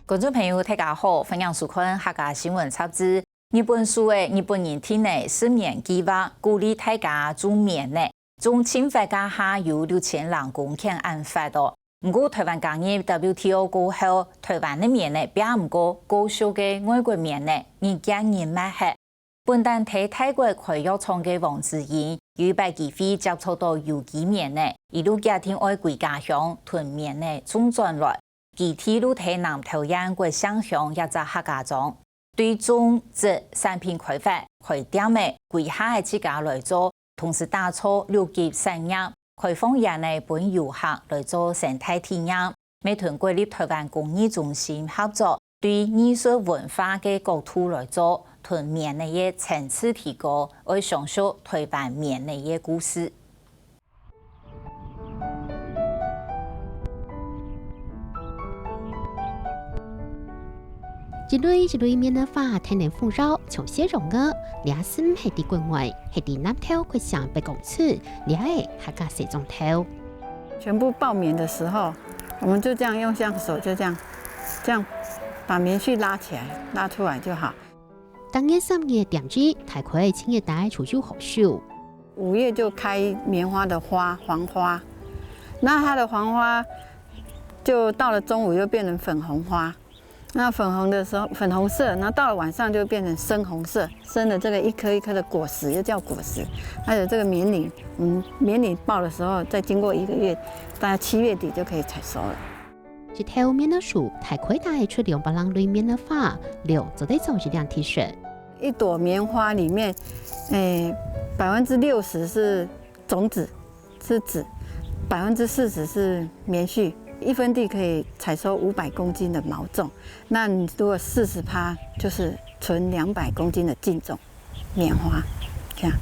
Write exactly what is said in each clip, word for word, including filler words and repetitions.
觀眾朋友，大家好，歡迎收看客家新聞雜誌。日本政府个日本人定个十年計畫，鼓勵大家種棉仔，種新發該下有六千零公頃恁闊哦。毋過，台灣加入W T O過後，台灣个棉仔比毋過高級个外國棉仔，日漸人買忒。 本旦在泰國開藥廠个黃子英，有一擺機會接觸到有機棉仔，佢就決定愛歸家鄉，同棉仔種轉來。佢在鹿特南桃園國姓鄉一隻客家庄，對種植產品開發、開店仔，歸下个自家來做，同時打造綠色產業，開放園仔分遊客來做生態體驗。 乜同國立台灣工藝中心合作，對藝術文化个角度來做，同棉仔个層次提高，愛詳述台灣棉仔个故事。一蕊一蕊棉仔花，天然豐饒，像雪樣仔。這毋係在國外，係在南投國姓北港村，這个客家細庄頭。 全部爆棉的時候，我們就這樣用，像手就這樣，這樣把棉絮拉起來，拉出來就好。逐年三月點一，大概七月底就有好收。五月就開棉花的花，黃花，那它的黃花就到了中午又變成粉紅花， 那粉紅的時候，粉紅色，然後到了晚上就變成深紅色，生的這個一顆一顆的果實，又叫果實。還有這個棉里，嗯，棉里爆的時候，再經過一個月，大概七月底就可以採收了。一頭棉仔樹，大概打得出兩百零蕊棉仔花，量做得做一領T恤。一朵棉花裡面，誒，百分之六十是種子，是籽，百分之四十是棉絮。一分地可以採收五百公斤的毛種，那你如果四十趴，就是存兩百公斤的淨種棉花，這樣。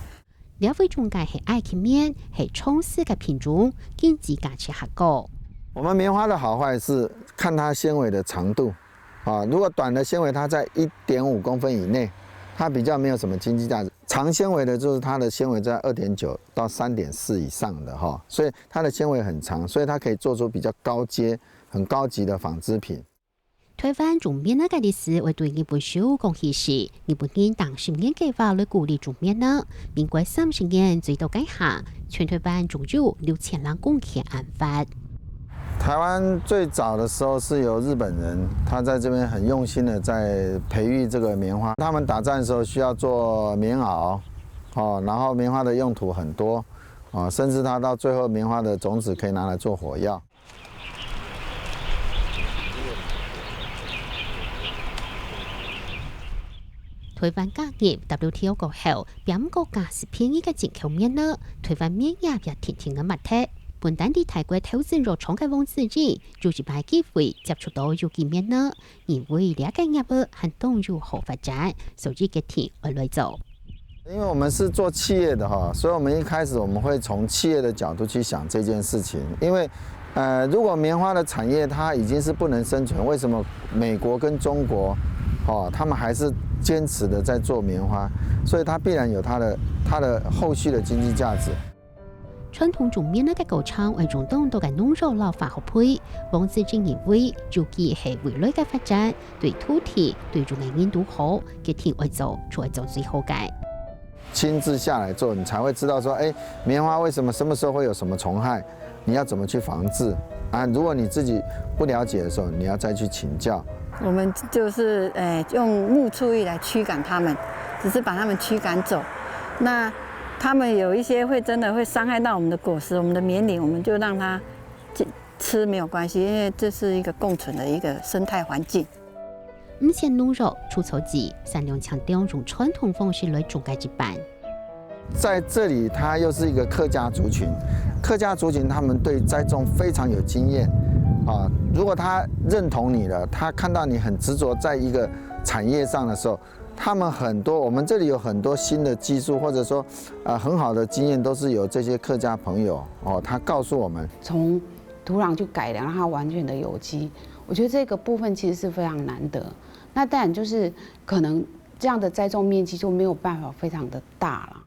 這位種个係埃及棉，係長勢个品種，經濟價值較高。我們棉花的好壞是看它纖維的長度，啊，如果短的纖維它在一點五公分以內，它比較沒有什麼經濟價值。長纖維的就是它的纖維在二點九到三點四以上的哈，所以它的纖維很長，所以它可以做出比較高階、很高級的纺織品。 台灣種棉仔个歷史會對日本收講起時，日本人當十年計畫來鼓勵種棉仔。民國三十年最多該下，全台灣種有六千零公頃恁闊。台灣最早的時候是由日本人，他在這邊很用心的在培育這個棉花。他們打仗的時候需要做棉襖，哦，然後棉花的用途很多，哦，甚至它到最後棉花的種子可以拿來做火藥。 台灣加入W T O過後，別國家是便宜个進口棉仔，台灣棉業也定定个沒忒。本旦在泰國投資藥廠个黃子英，就一擺機會接觸到有機棉仔，認為這个業務還當有好發展，所以決定愛來做。 因為我們是做企業的哈，所以我們一開始我們會從企業的角度去想這件事情。因為，呃，如果棉花的產業它已經是不能生存，為什麼美國跟中國，哦，他們還是堅持的在做棉花？所以它必然有它的，它的後續的經濟價值。傳統種棉仔个過程愛用當多个農藥摎化學肥，黃子英認為，有機係未來个發展， 對土地、對種个人都好，決定愛做，就愛做最好个。親自下來做，你才會知道說，哎，棉花為什麼什麼時候會有什麼蟲害，你要怎麼去防治啊？如果你自己不了解的時候，你要再去請教。我們就是，呃，用牧畜役來驅趕牠們，只是把牠們驅趕走。那牠們有一些會真的會傷害到我們的果實、我們的棉里，我們就讓牠吃，吃沒有關係，因為這是一個共存的一個生態環境。 毋使農藥、除草劑，產量強調用傳統方式來種个一半。在這裡，它又是一個客家族群，客家族群他們對栽種非常有經驗啊。如果他認同你了，他看到你很執著在一個產業上的時候，他們很多，我們這裡有很多新的技術，或者說，呃，很好的經驗，都是由這些客家朋友哦，他告訴我們。從土壤去改良，讓它完全的有機，我覺得這個部分其實是非常難得。那當然就是可能這樣的栽種面積就沒有辦法非常的大了。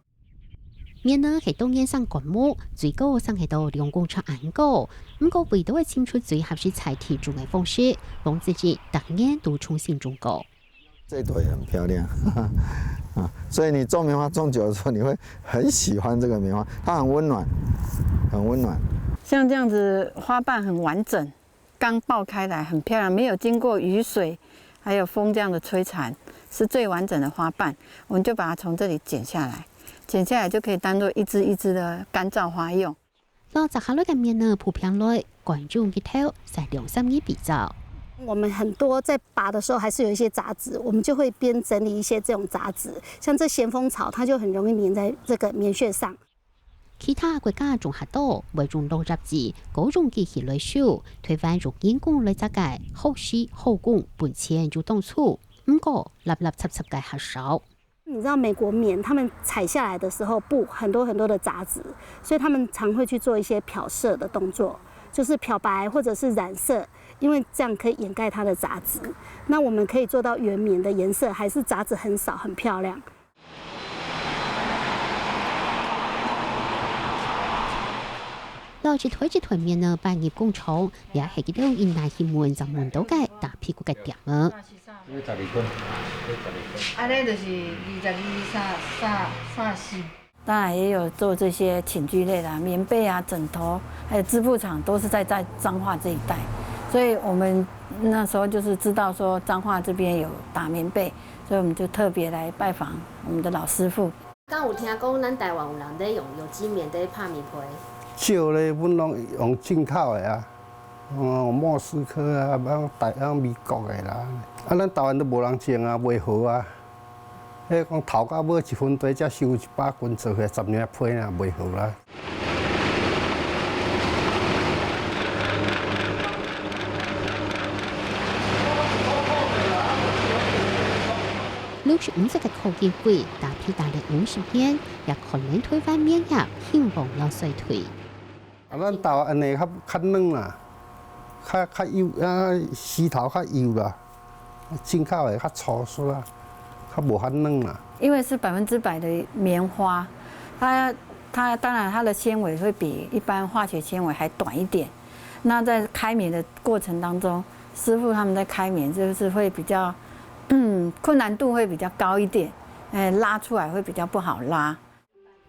棉仔係當年生灌木，最高生係到兩公尺恁高，毋過為著愛尋出最合適在地種个方式，黃子俋逐年都重新種過。这朵也很漂亮，啊，所以你种棉花种久的时候，你会很喜欢这个棉花，它很温暖，很温暖。像这样子，花瓣很完整，刚爆开来，很漂亮，没有经过雨水还有风这样的摧残，是最完整的花瓣。我们就把它从这里剪下来，剪下来就可以当做一支一支的干燥花用。落摘下來个棉仔鋪平來，乾燥以後，曬兩三日比較。我们很多在拔的时候还是有一些杂质，我们就会边整理一些这种杂质，像这咸丰草，它就很容易粘在这个棉屑上。其他國家種下多，會用落葉子，過用機器來收，台灣用人工來摘个，好時好工，本錢就當粗，毋過，垃垃雜雜个較少。你知道美国棉，他们采下来的时候，布很多很多的杂质，所以他们常会去做一些漂色的动作，就是漂白或者是染色，因为这样可以掩盖它的杂质。那我们可以做到原棉的颜色，还是杂质很少，很漂亮。落一堆一堆棉仔搬入工廠，也係佢兜因愛去問正問到个大批个店仔。按呢就是二十二、三、三、三四。当然也有做这些寝具类的、棉被啊、枕头，还有织布厂，都是在在彰化这一带，所以我们那时候就是知道说彰化这边有打棉被，所以我们就特别来拜访我们的老师傅。敢有听讲咱台湾有人咧用有机棉咧拍棉被？少咧，阮拢用进口的啊。哦，莫斯科啊，啊大啊美国的啦。啊，咱台湾都无人种啊，袂好啊。迄讲头到尾一分地才收一百斤做起来，十年批啊，袂好啦。 六十五歲个柯建輝，打拚打了五十年，也看見台灣棉業興旺了衰退。啊，咱台灣安尼較較軟啦，較較幼啊，絲頭較幼啦，進口的較粗疏啦，較無遐軟啦。因为是百分之百的棉花，它它当然它的纤维会比一般化学纤维还短一点。那在开棉的过程当中，师傅他们在开棉就是会比较，嗯，困难度会比较高一点，哎，拉出来会比较不好拉。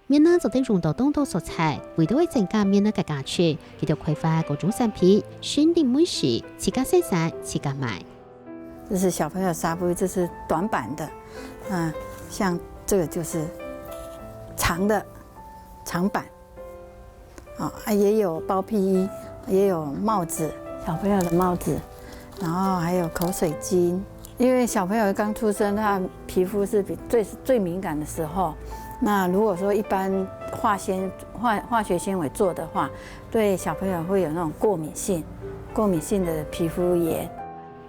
棉仔做得用到當多素材，為著愛增加棉仔个價值，佢兜開發各種產品，先入門市，自家生產，自家賣。这是小朋友纱布，这是短版的，嗯，像这个就是长的长版，啊，也有包屁衣，也有帽子，小朋友的帽子，然后还有口水巾。因为小朋友刚出生，他皮肤是比最最敏感的时候，那如果说一般化纤化化学纤维做的话，对小朋友会有那种过敏性，过敏性的皮肤炎。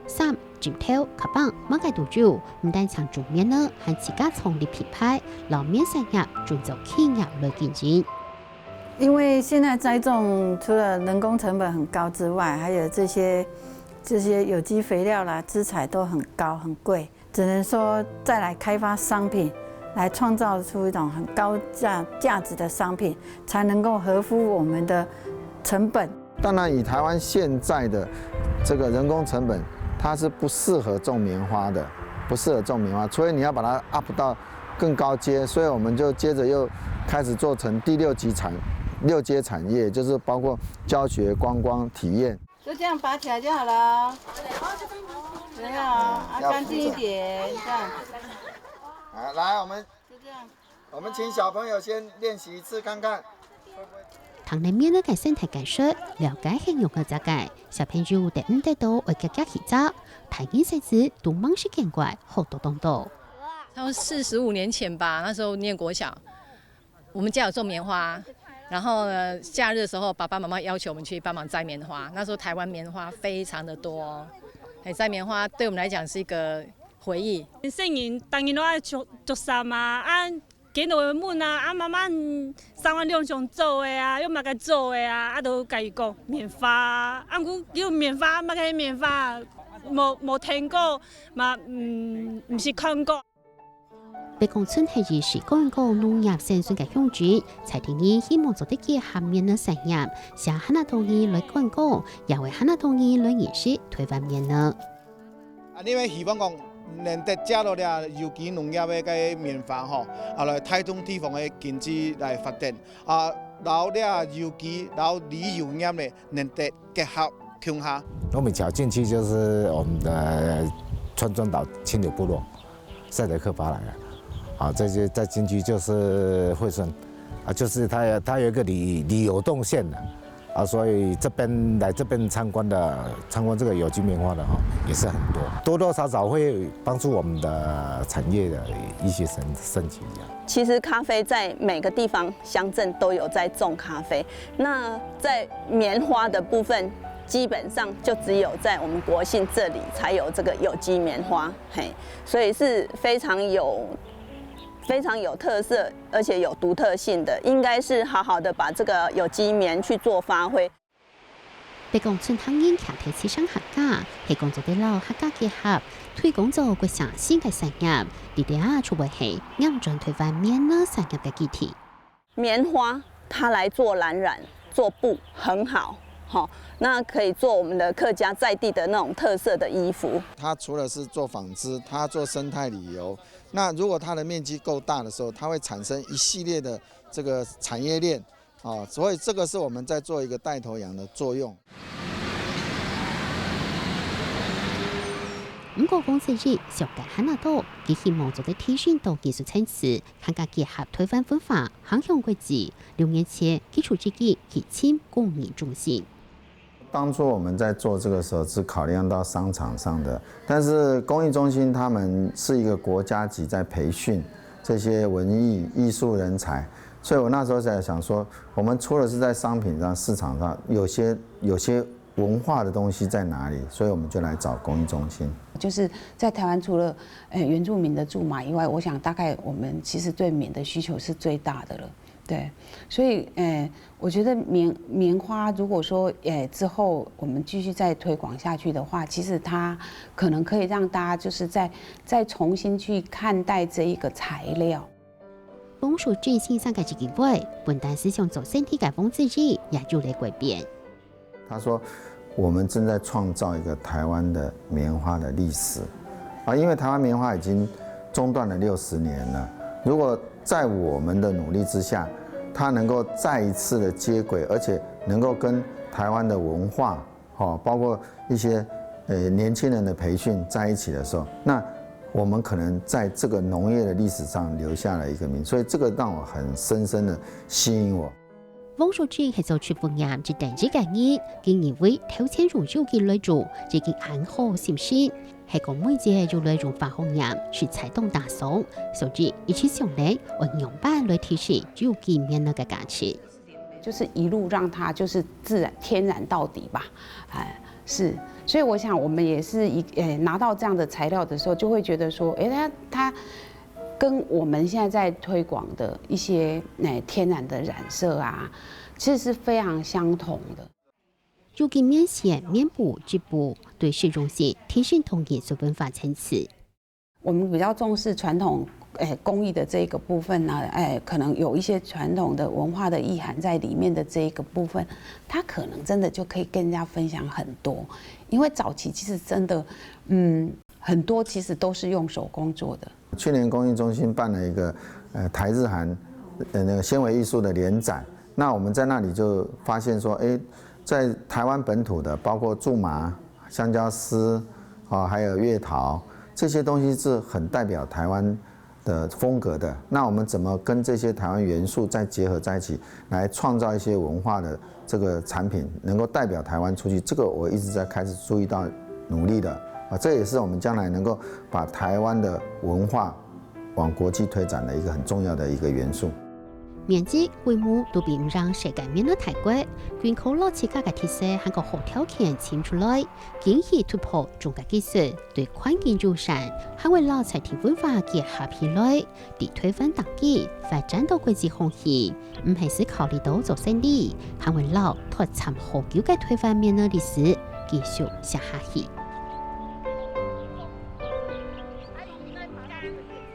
衫、枕頭、卡邦，麼个都有，毋單淨種棉仔，還自家創立品牌，摎棉紗業轉做企業來經營。因为现在栽种除了人工成本很高之外，还有这些这些有机肥料啦、资材都很高很贵，只能说再来开发商品，来创造出一种很高价价值的商品，才能够合乎我们的成本。当然，以台湾现在的这个人工成本，它是不适合种棉花的，不适合种棉花，除非你要把它 up 到更高阶，所以我们就接着又开始做成第六级产六阶产业，就是包括教学、观光、体验。就这样拔起来就好了。不要啊，啊，干净一点，这样。好，来，我们就这样。我们请小朋友先练习一次看看。聽了棉仔个生態解說，了解係仰般摘个，小朋友得毋得到愛遽遽去摘，大人細子都忙時間過好多當多。差不多四十五年前吧，那时候念国小，我们家有种棉花，然后呢，假日的时候，爸爸妈妈要求我们去帮忙摘棉花。那时候台湾棉花非常的多，哎，摘棉花对我们来讲是一个回忆。細人逐日攏愛著著衫啊，啊，今日問啊，啊，媽媽，嗯，衫仔你用上做的啊，用麼个做的啊？啊，都家己講棉花啊。啊，阮用棉花，麼个棉花？無無聽過，嘛，嗯，毋識看過。北港村係以時間過農業生存个鄉鎮，在地人希望做得結合棉襖產業，使還較多人來觀光，也會還較多人來認識臺灣棉襖。啊，因為希望講能得借到這有機農業个个棉花吼，啊來帶動地方个經濟來發展，啊，然後這有機，然後旅遊業呢能得結合共下。我們一條進去就是我們的川中島清流部落，賽德克巴萊啊，啊，這些再進去就是惠蓀，啊，就是它它有一個旅旅遊動線的，啊，所以這邊來這邊參觀的參觀這個有機棉花的哈，也是很多，多多少少會幫助我們的產業的一些升升級這樣。其實咖啡在每個地方鄉鎮都有在種咖啡，那在棉花的部分，基本上就只有在我們國姓這裡才有這個有機棉花，嘿，所以是非常有非常有特色，而且有獨特性的，應該是好好的把這個有機棉去做發揮。北港村客人徛在地上客家，係講做得摎客家結合，推廣做國際性个產業，這兜就會係仰轉臺灣棉襖產業个基地。棉花它來做藍染、做布很好，吼，那可以做我們的客家在地的那種特色的衣服。它除了是做紡織，它做生態旅遊。那如果它的面積夠大的時候，它會產生一系列的這個產業鏈，啊，所以這個是我們在做一個帶頭羊的作用。毋過黃子怡想个還較多，佢希望做得提升到藝術層次，還加結合臺灣文化，行向國際。六年前，佢就積極去尋工藝中心。 當初我們在做這個時候是考量到商場上的，但是工藝中心他們是一個國家級在培訓這些文藝藝術人才，所以我那時候在想說，我們除了是在商品上、市場上，有些有些文化的東西在哪裡，所以我們就來找工藝中心。就是在台灣除了呃原住民的苎麻以外，我想大概我們其實對棉的需求是最大的了。对，所以呃，我觉得棉棉花如果说呃之后我们继续再推广下去的话，其实它可能可以让大家就是再再重新去看待这一个材料。黃淑珍先生个一句話，分當時想做生理个黃子怡也有了改變。他说，我们正在創造一个台湾的棉花的历史啊，因为台湾棉花已经中断了六十年了。如果在我们的努力之下，它能够再一次的接轨，而且能够跟台湾的文化，哦，包括一些呃年轻人的培训在一起的时候，那我们可能在这个农业的历史上留下了一个名，所以这个让我很深深的吸引我。 黃淑珍係做植物園一等一个人，佢認為頭前用有機來做，已經恁好心神。係講每日又來用化學鹽，實在當打爽，所以一直想咧，愛仰般來提升有機棉襖个價值。就是一路让它就是自然天然到底吧，哎，是，所以我想我们也是一，诶，拿到这样的材料的时候，就会觉得说，诶，它它跟我们现在在推广的一些诶天然的染色啊，其实是非常相同的。有機棉線、棉布、織布，對實用性提升同藝術文化層次。我们比较重视传统诶工艺的这个部分呢，诶，可能有一些传统的文化的意涵在里面的这一个部分，它可能真的就可以跟人家分享很多，因为早期其实真的，嗯，很多其实都是用手工做的。去年工艺中心办了一个呃台日韩呃那个纤维艺术的联展，那我们在那里就发现说，哎，在台湾本土的，包括苎麻、香蕉丝啊，还有月桃这些东西是很代表台湾的风格的。那我们怎么跟这些台湾元素再结合在一起，来创造一些文化的这个产品，能够代表台湾出去？这个我一直在开始注意到努力的啊，这也是我们将来能够把台湾的文化往国际推展的一个很重要的一个元素。面積、規模都比毋上世界棉襖大國，均靠摎自家个特色還過好條件尋出來，經濟突破中國技術，對環境友善，還會摎在地文化結合起來，在台灣打基，發展到國際風行，毋係只靠這兜做生理，還會摎脫產好久个台灣棉襖歷史繼續寫下去。